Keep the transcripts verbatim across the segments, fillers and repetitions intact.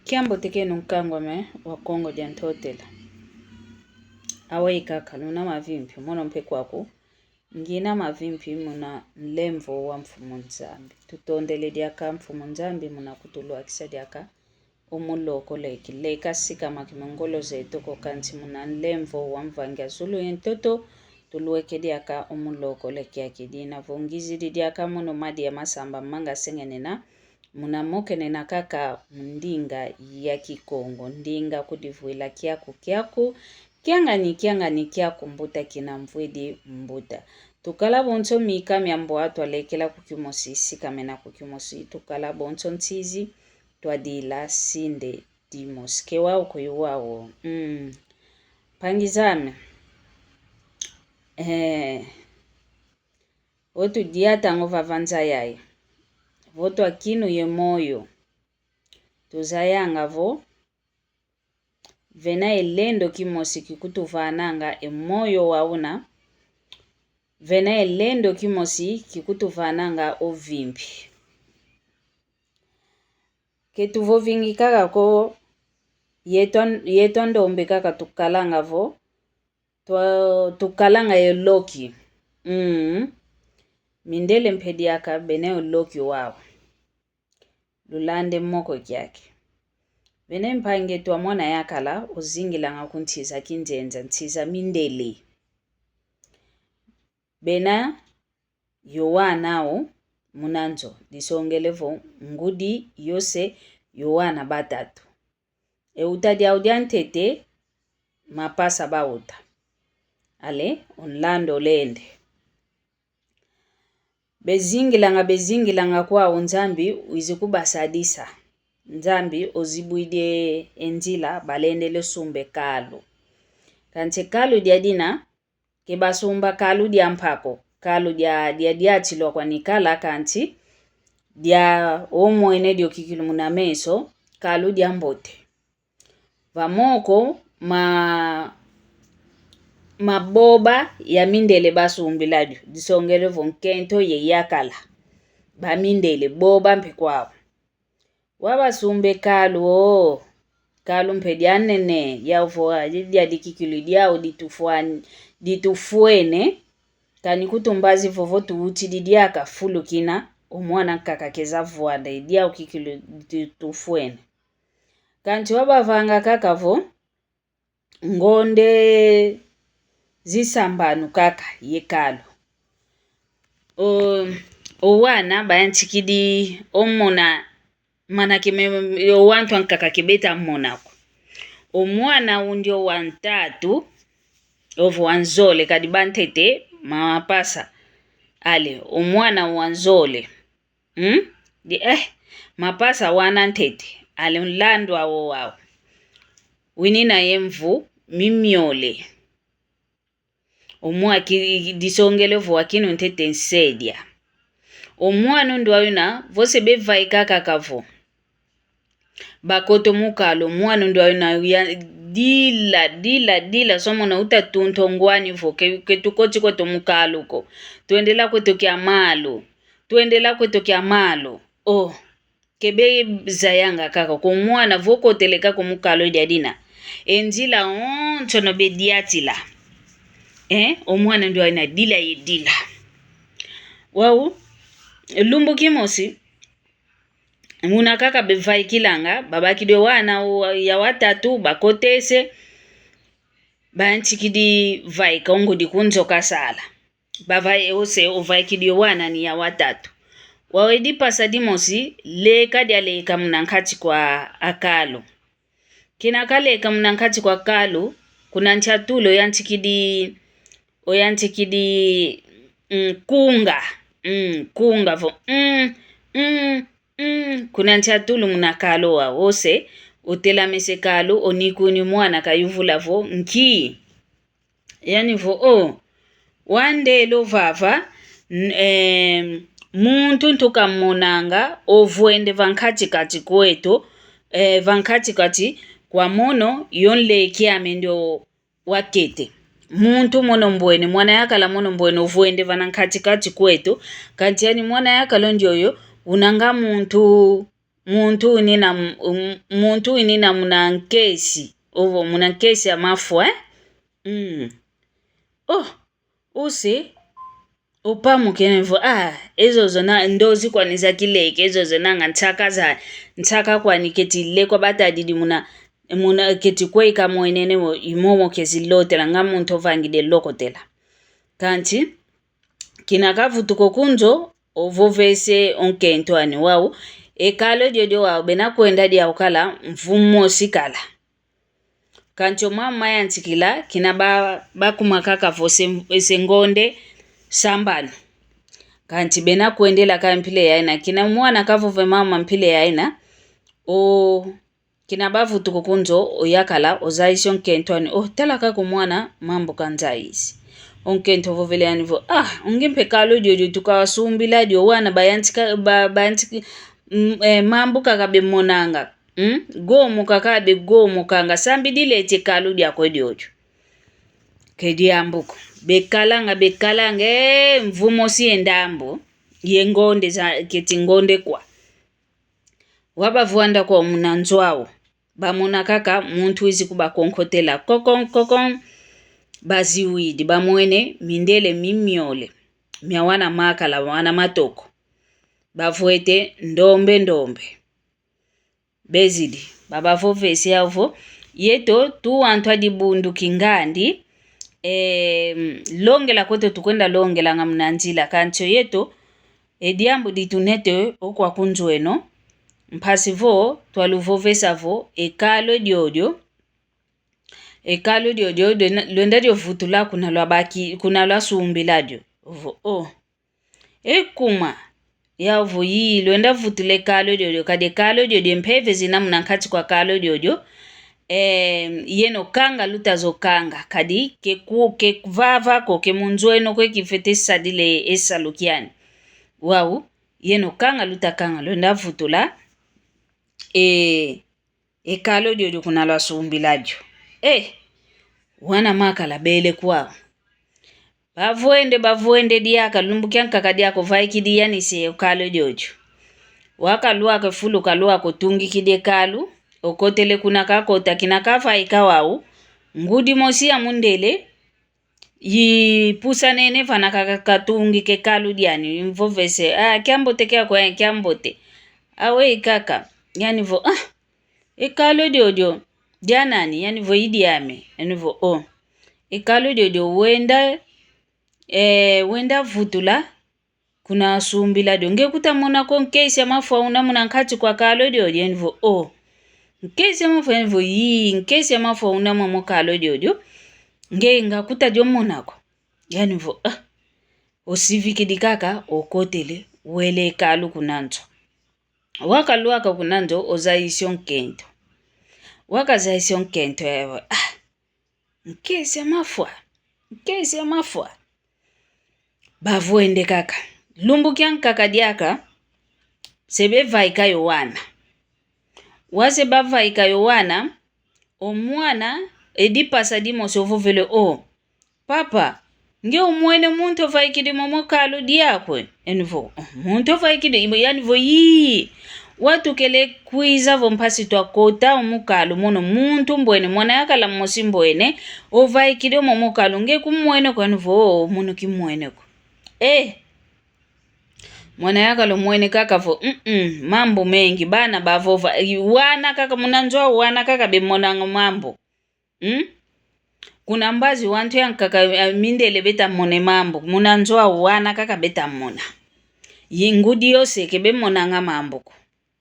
Kiambote kieno nkangw'ame wa Kongo dia Ntotela. Aweyi kaka, luna mavimpi, mono mpe kwaku. Ngina mavimpi muna nlemvo wa Mfumu Nzambi. Tutondele diaka Mfumu Nzambi muna kutulwakisa diaka o muloko leki. Leka sikama kimongolo zeto ko, kansi muna nlemvo wa Mvangi a zulu ye ntoto, tulweke diaka o muloko leki. Kiaki dina vo ngizidi diaka mono madi ya masamba manga sengenena, muna mokenena kaka mu ndinga ya Kikongo, ndinga kudivwila kiaku kiaku, kiangani kiangani kiaku mbuta kina mvwidi mbuta. Tukala bonso mika mia mbwa twalekela ku kimosi, sikamena ku kimosi, tukala bonso nsizi, twadila sinde dimosi. Ke wau ko yu wau. Mm. Mpangi zame. Eh. Vo tudiata ngo vava nza yayi, vo twakinu ye moyo, tuzayanga vo vena ye lendo kimosi kikutuvananga e moyo wa una, vena ye lendo kimosi kikutuvananga o vimpi. Ke tuvovingi kaka ko, yeto a-, yeto a ndombe kaka tukalanga vo, twa-, tukalanga ye loki. Mm. Mindele mpe diaka bena ye loki wau. Lulande moko kiaki. Bena mpangi eto a mwana yakala, ozingilanga ku nsi za kinzenza, nsi za mindele. Bena yo wana o muna nzo, disongele vo ngudi yose yo wana batatu. E uta diau dia ntete, mapasa bauta. Ale, o nlando lende. Bezingilanga, bezingilanga kwau Nzambi wizi kubasadisa. Nzambi ozibwidi e nzila, balendele sumba e kalu. Kansi e kalu dia dina, ke basumba kalu dia mpa ko, kalu dia, dia, diatilwa kwa nikala kansi, dia omwene dio kikilu muna meso, kalu dia mbote. Va moko ma, ma boba ya mindele basumbila dio, disongele vo nkento ye yakala. Ba mindele, boba mpe kwau. Wau basumba e kalu, o, kalu mpe dia nene, diau vo, a, di-, dia dikikilu diau ditufwan-, ditufwene, kani kutumbazi vovo tuutidi diaka fulu kina, o mwana nkaka keza vwanda, diau kikilu ditufwene. Kansi wau bavanga kaka vo, ngonde zisambanu kaka ye kalu. O, o wana bayantikidi omona, mana kime, o wantu ankaka kebeta mona ko. O mwana undi o wa ntatu, ovo wa nzole, kadi bantete mapasa. Ale, o mwana wa nzole. Hmm? Di, eh, mapasa wana ntete, ale nlando awo wau. Winina ye mvu mimiole. O mwa ki-, disongele vo wakinu ntete nsedia. O mwana undi wau una, vo se bevaika kaka vo bakoto mu kalu, o mwana undi wau una ya, dila, dila, dila, somo na utatunto ngwani vo, ke, ke tukoti kweto mu kalu ko. Twendela kweto kia malu. Twendela kweto kia malu. Oh, ke bezayanga kaka ko, o mwana vo kotele kaka mu kalu dia dina. E nzila onsono bediatila. Eh, o mwana undi wau una dila ye dila. Wau, lumbu kimosi, muna kaka bevaikilanga, babakidi o wana o-, ya watatu, bakotese, bayantikidi vaika o ngudi ku nzo kasala. Bavai-, ose ovaikidi o wana ni ya watatu. Wau e dipasa dimosi, leka dialeka muna nkati kwa a kalu. Kina kaleka muna nkati kwa kalu, kuna ntiatulu oyantikidi, oyantikidi, mm, kunga. Mm, kunga vo, mm, mm, mm. Kuna ntiatulu muna kalu wau ose, otelamese kalu, onikuni mwana kayuvula vo, nki? Yani vo, o, wandele o vava, n-, eh, muntu ntuka monanga, ovwende va nkati-kati kweto, eh, va nkati-kati kwa mono, yo nleki ame ndio wakete. Muntu mono mbwene, mwana yakala mono mbwene, ovwende vana nkati-kati kweto, kansi yani mwana yakala ndioyo, unanga muntu muntu winina m-, m-, muntu winina muna nkesi, ovo muna nkesi ya mafwa, eh? Mm. Oh, use, opamuke vo, ah, ezo zo na ndozi kwani za kileke, ezo zo nanga nsaka za, nsaka kwani keti lekwa batadidi muna, muna keti kweka mwenene mo, imomo kezi lotela nga muntu ovangidi lokotela. Kanti, kina kavutuka oku nzo, ovovese o nkento ani wau, e kalo diodio wau, bena kwenda diau kala, mvu mosi kala. Kanti o mama mayantikila, kina ba, bakuma kaka vo se, se ngonde sambanu. Kanti bena kwendela ka mpila yaina, kina mwana kavove mama mpila yaina, o, kina bavutuka oku nzo, oyakala, ozayisi o nkento ani, oh, tala kaka o mwana, mambu kanzayisi. O nkento ovovele ani vo, ah, o nge mpe kalo diodio tukasumbila dio, wana bayantika, ba, bayantika, mm, eh, mambu kaka bemonanga. Mm? Gomoka kaka begomokanga, sambi dileti e kalo diakwe diodio. Ke diambu ko. Bekalanga, bekalanga, eh, mvu mosi ye ndambu. Ye ngonde za, keti ngonde kwa. Wau bavwanda kwa muna nzo au. Bamona kaka muntu wizi kubakonkotela. Kokon, kokon. Baziwidi, bamwene mindele mimiole. Mia wana makala, wana matoko. Bavwete ndombe, ndombe. Bezidi, babavovese yau vo, yeto tuwantu a dibundu kingandi, eh, longela kweto tukwenda longelanga muna nzila, kansi o yeto, e diambu ditunete oku a kunzo eno, mpasi vo twaluvovesa vo, e kalo diodio, e kalo diodio, lwenda, lwenda dio vutula kuna lwabaki, kuna lwasumbila dio. Vo, oh. E kuma, yau vo yii, lwenda vutula e kalo diodio, kadi e kalo diodio, mpeve zina muna nkati kwa kalo diodio, eh, yeno kanga luta zo kanga, kadi ke ku, ke vava ko, ke mu nzo eno kwe kifwete sadila e salu kiani. Wau, yeno kanga luta kanga, lwenda vutula, eh, e kalo diodio kuna lwasumbila dio. Eh, wana makala bele kwau. Bavwende, bavwende diaka, lumbu kiankaka diaka ovaikidi yanisi e kalo diodio. Wakalwaka e fulu kalwaka otungikidi e kalo, okotele kuna kakota kina kavaika wau, ngudi mosi ya mundele, yipusanene vana kaka katungika e kalo diani, mvovese, ah, kiambote kiakwe, eh, kiambote. Aweyi kaka, yani vo, ah, e kalo diodio, dia nani, yani vo i diame, yani vo, oh. E kalo diodio, wenda, eh, wenda vutula, kuna sumbila dio. Nge kuta mona ko nkesi ya mafwa una muna nkati kwa kalo diodio, yani vo, oh. Nkesi ya mafwa, yani vo, yii, nkesi ya mafwa una momo kalo diodio. Nge nga kuta dio mona ko. Yani vo, ah. Osivikidi kaka, okotele, wele e kalo kuna nzo. Wakalwaka kuna nzo, ozayisi o nkento. Wakazayisi o nkento, yau vo, ah. Nkesi ya mafwa. Nkesi ya mafwa. Bavwende kaka. Lumbu kiankaka diaka. Se bevaika yo wana. Wau se bavaika yo wana. O mwana, e dipasa dimosi ovovele o. Papa, nge umwene muntu ovaikidi momo kalo diakwe? Yani vo, oh, muntu ovaikidi, yani vo yii. Watukele kwiza vo mpasi twakota omu kalo mono muntu mbwene, mwana yakala mosi mbwene, ovaikidi momo kalo, nge kumwene ko? Yani vo, oh, mono kimwene ko. Eh. Mwana yakala omwene kaka vo, mm-mm, mambu mengi, bana bavova, wana kaka muna nzo, wana kaka bemonanga mambu. Hmm? Kuna mbazi wantu yankaka, eh, mindele beta mona e mambu. Muna nzo au wana kaka beta mona. Ye ngudi yose ke bemonanga mambu ko.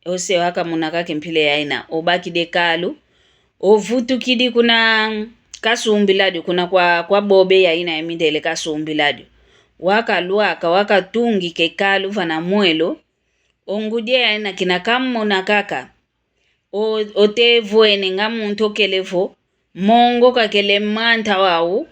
Ose wakamona kaka e mpila yaina. Obakidi e kalu. Ovutukidi kuna kasumbiladi, kuna kwa, kwa bobe yaina ya mindele kasumbiladi. Wakalwaka, wakatungika e kalu vana mwelo. O ngudi yaina kina kamona kaka. O, otevwene nga muntu okele vo, mongo kakele manta wau,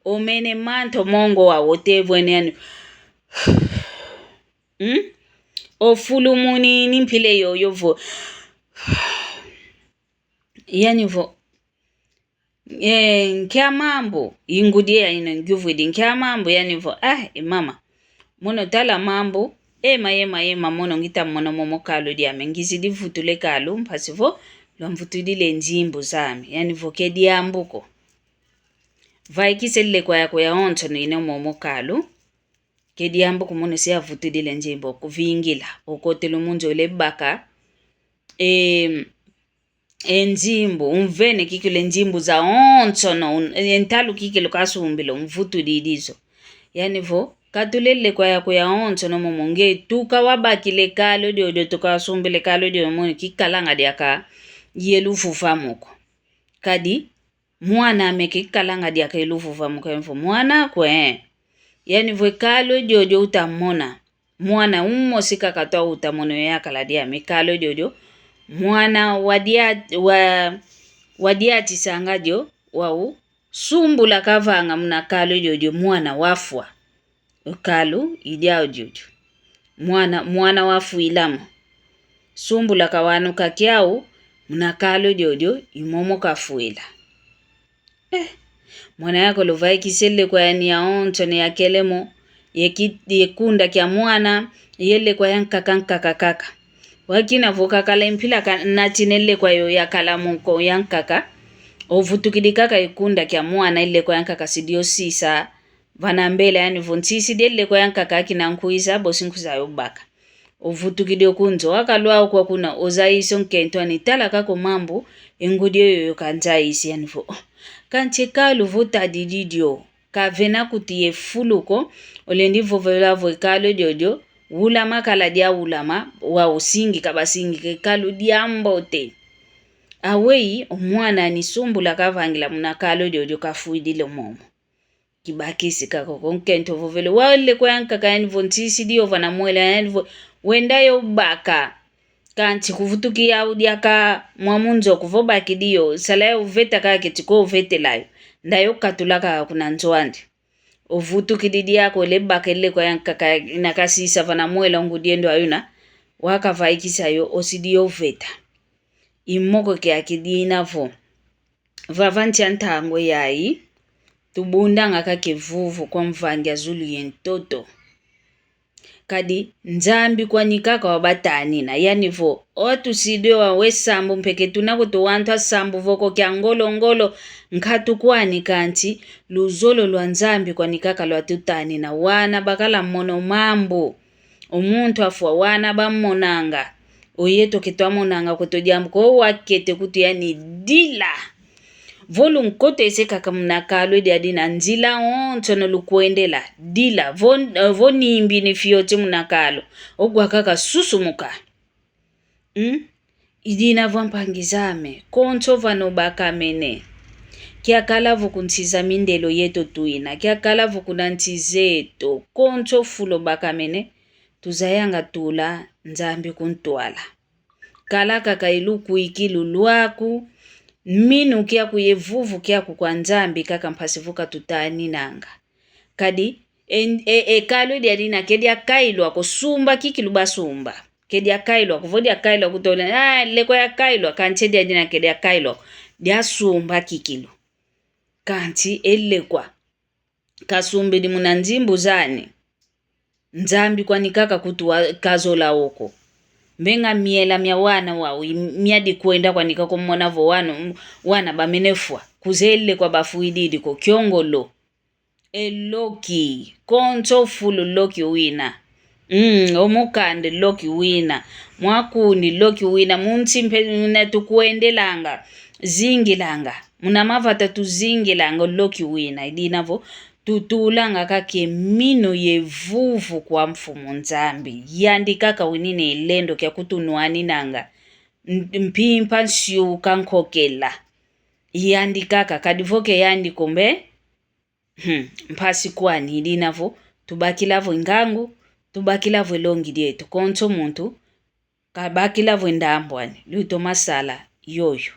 omene manta mongo wau, otevwene yani. Hmm? Ofulumunini mpila yoyo vo. Yani vo. Eh, nkia mambu, i ngudi yaina ngiuvwidi, nkia mambu, yani vo, ah, e mama. Mono tala mambu, Ema, ema, ema, mono ngita mono momo kalu diame. Ngizidi vutula e kalu, mpasi vo lwamvutudila e nzimbu zame. Yani vo ke diambu ko. Vaikisa e lekwa yaku yawonsono ina momo kalu. Ke diambu ko, mono se avutudila e nzimbu, kuvingila. Okotele mu nzo, wele baka e, e nzimbu, umvene kikilu e nzimbu zawonsono, un-, e ntalu kikilu kasumbila, umvutudidi zo. Yani vo, katula e lekwa yaku yawonsono momo, nge tuka wabakila e kalu diodio, tuka wasumbila e kalu diodio, mono kikalanga diaka ye luvuvamu ko. Kadi, mwan'ame kikalanga diaka ye luvuvamu ko, yani vo mwana kwe. Yani vo e kalu diodio utamona. Mwana umosi kaka twa utamona yo yakala diame, e kalu diodio. Mwana wadia-, wa-, wadiatisanga dio, wau sumbula kavanga muna kalu diodio, mwana wafwa. E kalu i diau diodio. Mwana, mwana wafwila mo. Sumbula kawanuka kiau, muna kalu diodio, i momo kafwila. Eh, mwana yaku luvaikisa e lekwa yani yawonsono yakele mo, ye ki-, ye kunda kia mwana, ye lekwa yankaka nkaka kaka. Wakina vo kakala e mpila ka-, natina e lekwa yo yakala mo ko yankaka, ovutukidi kaka e kunda kia mwana, e lekwa yankaka sidi osisa vana mbela, yani vo nsisidi e lekwa yankaka kina nkwiza, bosi nkwiza yo baka. Ovutukidi o ku nzo, wakalwa o kwa kuna, ozayisa o nkento ani: tala kaka o mambu e ngudi yoyo kanzayisi. Yani vo, oh, kansi e kalu vo tadidi dio, kavena kuti ye fulu ko, olendi vovela vo e kalu diodio, ulama kala dia ulama, wau singika basingika e kalu diambote. Aweyi, o mwana ani sumbula kavangila muna kalu diodio kafwidila momo. Kibakisi kaka ko, nkento vovele: wau e lekwa yankaka yani vo nsisidi yo vana mwela, yani vo wenda yo baka. Kansi kuvutuki yau diaka mwa mu nzo ko vo bakidi yo, sala yo veta kaka keti ko vetela yo. Nda yo katula kaka kuna nzo andi. Ovutukidi diaka, wele baka e lekwa yankaka ina kasisa vana mwela o ngudi endo ayuna, wakavaikisa yo, osidi yo veta. I moko kiaki dina vo. Vava ntia ntangu yayi, tubundanga kaka e vuvu kwa mvangi a zulu ye ntoto. Kadi Nzambi kwani kaka wabatanina, yani vo, o tusidi o awe sambu mpe ke tuna kweto wantu asambu vo ko, kia ngolo ngolo, nkatu kwani, kansi luzolo lwa Nzambi kwani kaka lwatutanina, wana bakala mona o mambu. O muntu afwa, wana bamonanga. O yeto ke twamonanga kweto diambu ko, wakete kutu yani dila. Vo lunkotese kaka muna kalu edi adi na nzila onsono lukwendela, dila. Vo, vo nimbini fioti muna kalu, ogwa kaka susumuka. Hmm? I dina vo, ampangi zame, konso vana obakamene. Kiakala vo ku nsi za mindelo yeto tuina, kiakala vo kuna nsi zeto, konso fulu obakamene, tuzayanga tula Nzambi ku ntwala. Kala kaka e lukwikilu lwaku, minu kiaku ye vuvu kiaku kwa Nzambi kaka, mpasi vo katutaninanga. Kadi, e, e, e kalu edi adi na ke diakailwa ko, sumba kikilu basumba. Ke diakailwa ko, vo diakailwa kutole, ah, lekwa yakailwa, kansi edi adi na ke diakailwa ko, diasumba kikilu. Kansi e lekwa kasumbidi muna nzimbu zani, Nzambi kwani kaka kutu wa kazola o ko. Mbenga miela mia wana wau, i-, miadi kwenda kwani kaka, omona vo wana, wana bamene fwa. Kuzeye e lekwa bafwididi ko, kiongolo. E loki, konso fulu loki wina. Mm, o mukanda loki wina. Mwa kuni loki wina. Mu nsi mpe muna tukwendelanga, zingilanga. Muna mavata tuzingilanga, loki wina. I dina vo, tutulanga kaka e minu ye vuvu kwa Mfumu Nzambi. Yandi kaka winina e lendo kia kutunwaninanga. M-, mpimpa, nsiuka, nkokela. Yandi kaka, kadi vo ke yandi ko mbe, hmm, mpasi kwani. I dina vo, tubakila vo e ngangu, tubakila vo e longi dieto. Konso muntu kabakila vo e ndambu ani, lutoma sala yoyo.